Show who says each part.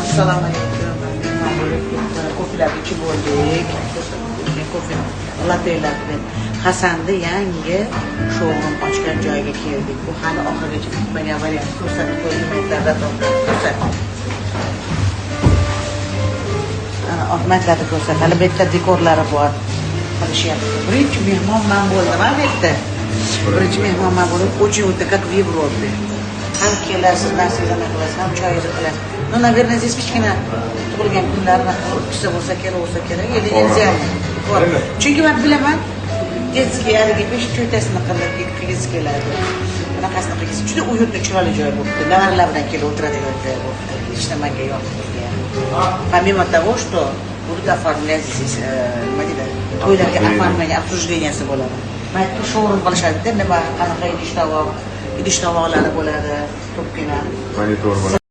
Speaker 1: Assalomu alaykum. Mehmon bo'lib ketdi. Ko'plarni ichib bo'ldik. Kofe lattelarni. Hasanni yangi showroom ochgan joyiga keldik. Bu hali oxirigacha bitmagan variant. Ko'rsatib qo'yilmayapti, ko'rsat. Ana oqmatlarni ko'rsat. Hali bu yerda dekorlari bor. Qilishyapti. Birinchi mehmon man bo'ldim, bu yerda. Birinchi mehmon man bo'ldim. Очень уютно, как в Европе. Ham kelasiz, narsangizni qilasiz, ham choyingizni qilasiz. Ну, наверное, здесь kichkina tug'ilgan kunlarni o'tkazsa bo'lsa kerak, bo'lsa kerak. Или нельзя? Bor. Chunki men bilaman, детский haligi besh cho'ytasini qilib qilgisi keladi. Bunaqasini qilgisi. Juda уютный, chiroyli joy bo'libdi. Nevaralar bilan kelib o'tiradigan joy bo'libdi. Лично menga yoqdi judayam. Помимо того, что будут оформлять здесь, nima deydi, to'ylarga оформление, обсуждение si bo'ladi. Mana showroom qilishadi, nima, qanaqa idish tovoq, idish tovoqlari bo'ladi, ko'pgina.
Speaker 2: Monitor bo'ladi.